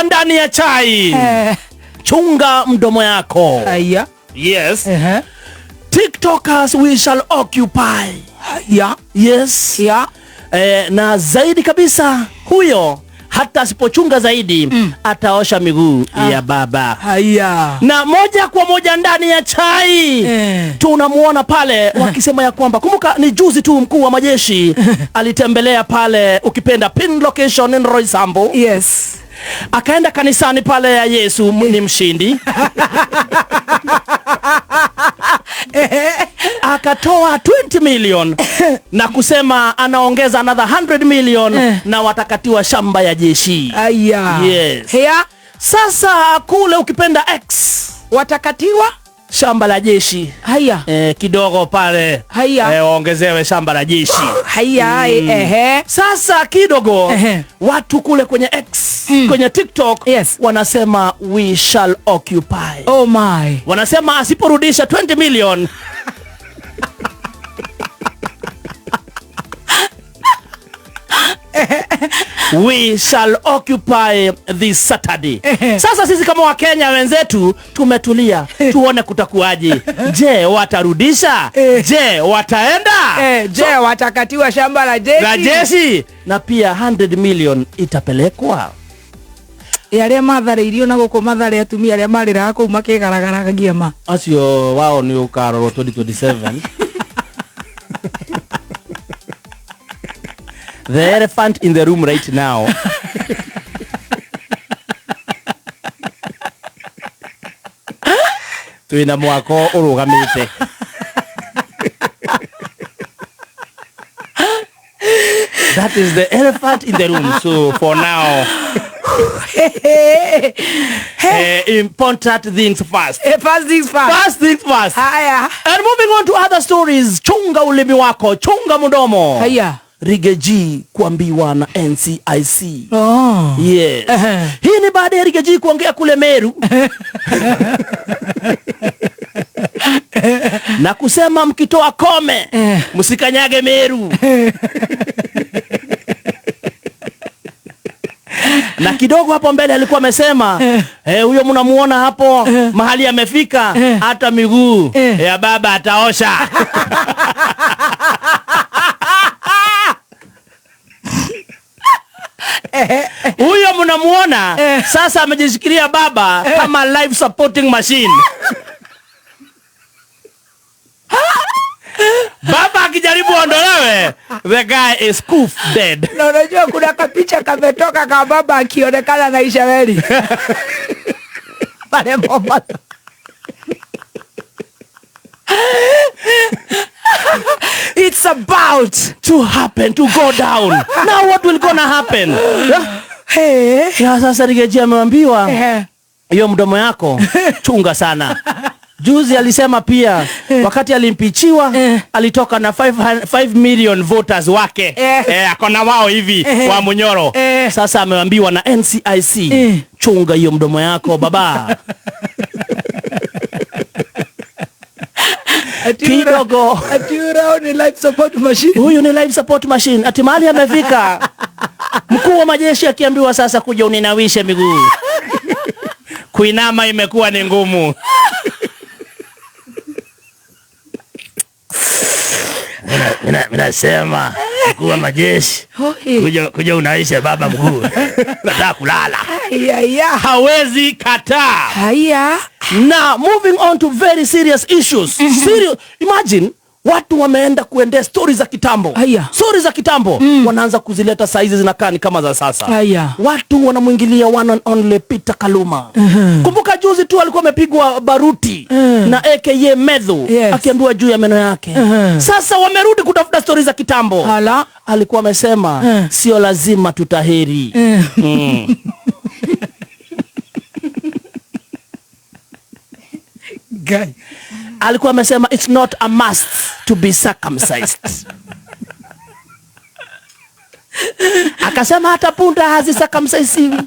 ndani ya chai. Chunga mdomo yako. Haya. Yes. Ehe. TikTokers, we shall occupy. Haya. Yes. Ya. Na zaidi kabisa, huyo hata asipochunga zaidi ataosha miguu ya baba. Haya. Na moja kwa moja ndani ya chai tunamuona pale wakisema ya kwamba, kumbuka ni juzi tu mkuu wa majeshi alitembelea pale, ukipenda pin location in Roysambu. Akaenda kanisani pale ya Yesu ni mshindi. Akatoa 20 million na kusema anaongeza another 100 million na watakatiwa shamba ya jeshi. Haya. Yes. Haya. Sasa kule ukipenda X watakatiwa shamba la jeshi. Haya. Kidogo pale. Haya. Waongezewe shamba la jeshi. Haya. Ehe. Sasa kidogo Ehe. watu kule kwenye X, kwenye TikTok wanasema we shall occupy. Oh my. Wanasema asiporudisha 20 million we shall occupy this Saturday. Sasa sisi kama Wakenya wenzetu tumetulia, tuone kutakuwaje. Je, watarudisha? Je, wataenda? Je, watakatiwa shamba la jeshi? La jeshi. Na pia 100 million itapelekwa. Yale Mathare irio na guku Mathare atumia aria mariraga kuu makigaragaragia ma. Acio wao ni ukarorwo 2027. The elephant in the room right now. Twina mwako urugamite. That is the elephant in the room. So for now, important things first. First things first. First things first. Haya. And moving on to other stories. Chunga ulimi wako, chunga mdomo. Haya. Riggy G kuambiwa na NCIC. Oh. Yes. Hii ni baada ya Riggy G kuongea kule Meru. Na kusema mkitoa kome, msikanyage Meru. Na kidogo hapo mbele alikuwa amesema, huyo mnamuona hapo mahali amefika, hata miguu ya baba ataosha. Huyo mnamuona sasa amejishikilia baba kama life supporting machine. Baba akijaribu ondolewe, the guy is poof dead. Na unajua kuna kapicha kametoka ka baba akionekana na Ishaeli. Pale Mombasa. It's about to happen, to go down. Now what will gonna happen? Hey. Ya sasa Riggy G ameambiwa, hiyo mdomo yako chunga sana. Juzi alisema pia wakati alimpichiwa alitoka na 5 million voters wake. Akona wao hivi wa Munyoro. Sasa ameambiwa na NCIC, chunga hiyo mdomo yako baba. Kidogo. Ati ura ni life support machine. Huyu ni life support machine. Ati mahali amefika. Mkuu wa majeshi akiambiwa sasa kuja uninawishe miguu. Kuinama imekuwa ni ngumu. Mina sema mkuu wa majeshi, kuja unaisha baba mguu. Nataka kulala. Haya. Hawezi kataa. Haya. Now moving on to very serious issues. Serious. Imagine watu wameenda kuendea stories za kitambo. Haya. Stories za kitambo wanaanza kuzileta saizi zinakaa ni kama za sasa. Haya. Watu wanamuingilia one and only Peter Kaluma. Kumbuka juzi tu alikuwa amepigwa baruti na AKA Medhu, akiambiwa juu ya meno yake. Sasa wamerudi kutafuta stories za kitambo. Hala. Alikuwa amesema sio lazima tutaheri. Guy. Alikuwa amesema it's not a must to be circumcised. Akasema hata punda hazicircumcisiwi.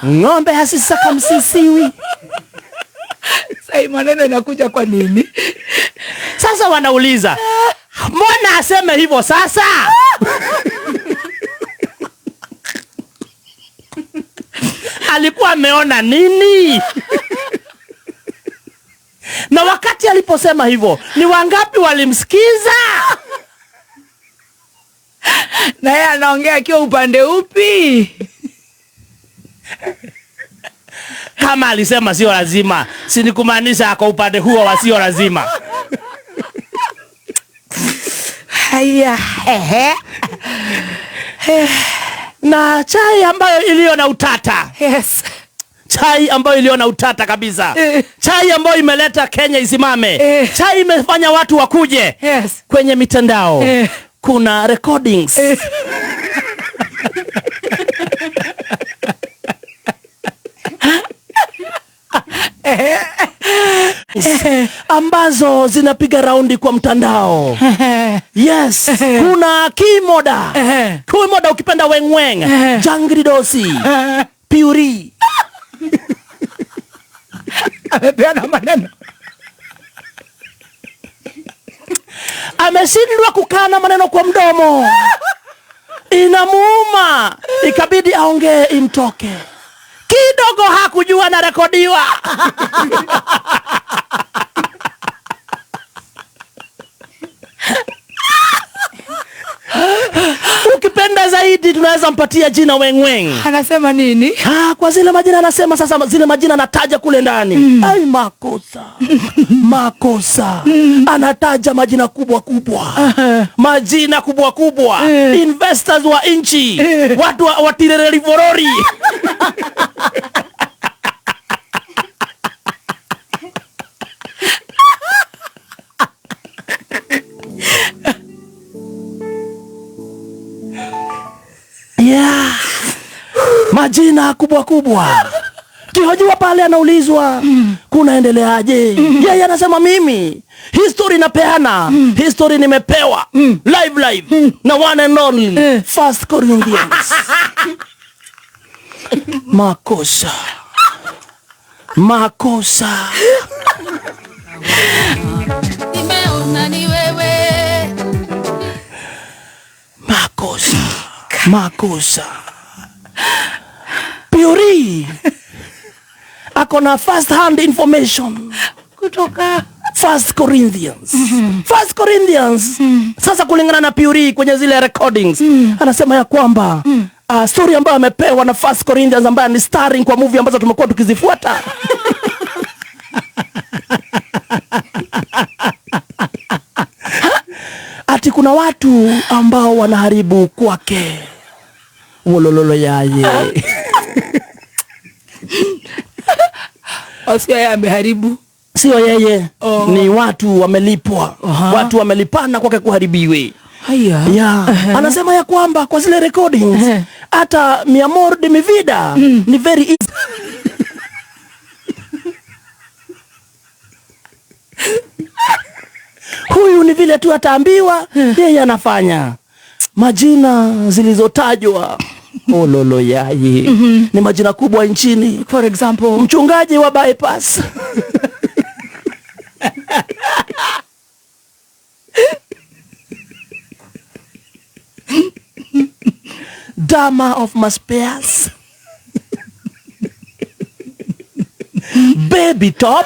Ng'ombe hazicircumcisiwi. Sasa maneno inakuja kwa nini? Sasa wanauliza, mbona aseme hivyo sasa? Alikuwa ameona nini? Na wakati aliposema hivyo, ni wangapi walimsikiza? Na yeye anaongea akiwa upande upi? Kama alisema sio lazima, si ni kumaanisha ako upande huo wa sio lazima. Haya, ehe. Na chai ambayo iliyo na utata. Yes. Chai ambayo iliyo na utata kabisa. Chai ambayo imeleta Kenya isimame. Chai imefanya watu wakuje. Yes. Kwenye mitandao. Kuna recordings. Ambazo zinapiga raundi kwa mtandao. Yes, kuna Kimoda. Kimoda ukipenda wengweng, Jangridosi, Puri. Amepeana maneno. Ameshindwa kukana maneno kwa mdomo. Inamuuma, ikabidi aongee imtoke. Kidogo hakujua na rekodiwa. Ukipenda zaidi tunaweza mpatia jina Wengweng. Anasema nini? Kwa zile majina anasema sasa, zile majina anataja kule ndani. Ai, makosa. Makosa. Anataja majina kubwa kubwa. Majina kubwa kubwa. Investors wa nchi. Watu wa tirereri vorori. Yeah. Majina kubwa kubwa. Kihojiwa pale anaulizwa, kunaendeleaje? Yeye anasema mimi history napeana, history nimepewa live live na one and only First Corinthians. Makosa. Makosa. Nimeona ni wewe. Makosa. Makosa. Puri ako na first hand information kutoka First Corinthians. First Corinthians. Sasa kulingana na Puri kwenye zile recordings, anasema ya kwamba story ambayo amepewa na First Corinthians ambaye ni starring kwa movie ambazo tumekuwa tukizifuata. Ati kuna watu ambao wanaharibu kwake. Wolololo yaye. Sio yeye ameharibu. Sio yeye. Ni watu wamelipwa. Watu wamelipana kwake kuharibiwe. Haya. Yeah. Anasema ya kwamba kwa zile recordings hata mi amor de mi vida ni very easy. Huyu ni vile tu ataambiwa, yeye anafanya. Majina zilizotajwa ololo yaye ni majina kubwa nchini. For example, mchungaji wa bypass. Dama of Maspeas. Baby Top.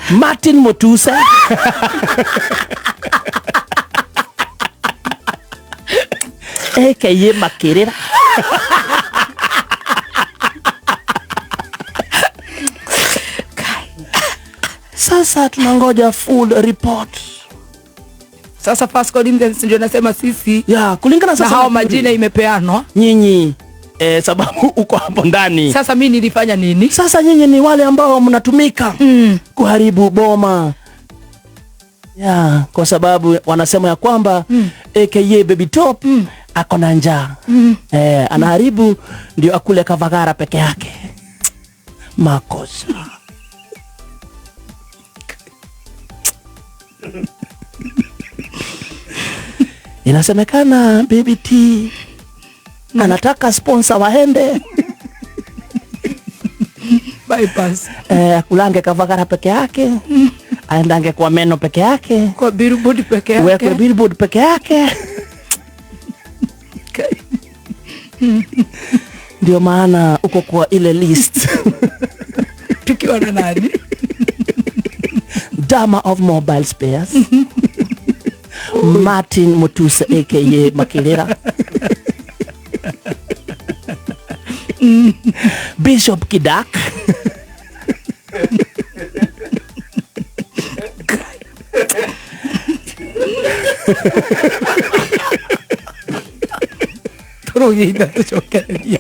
Martin Motuse. AKA Makirira. Sasa tunangoja full report. Sasa First Corinthians ndio nasema sisi. Ya, kulingana sasa na hao majina imepeanwa. Nyinyi sababu uko hapo ndani. Sasa mimi nilifanya nini? Sasa nyinyi ni wale ambao mnatumika kuharibu boma. Ya, kwa sababu wanasema ya kwamba AKA Baby Top ako na njaa. Anaharibu ndio akule kavagara peke yake. Makosa. Inasemekana Baby T anataka sponsor waende bypass. Akulange kavagara peke yake. Aendange kwa meno peke yake, Kwa billboard peke uwekwe yake. billboard peke yake. Ndio maana uko kwa ile list. Tukiwa na nani? Dama of Mobile Spares, Martin Mutuse aka Makilira, Bishop Kidak, Tũrũgĩinda tũcokererie.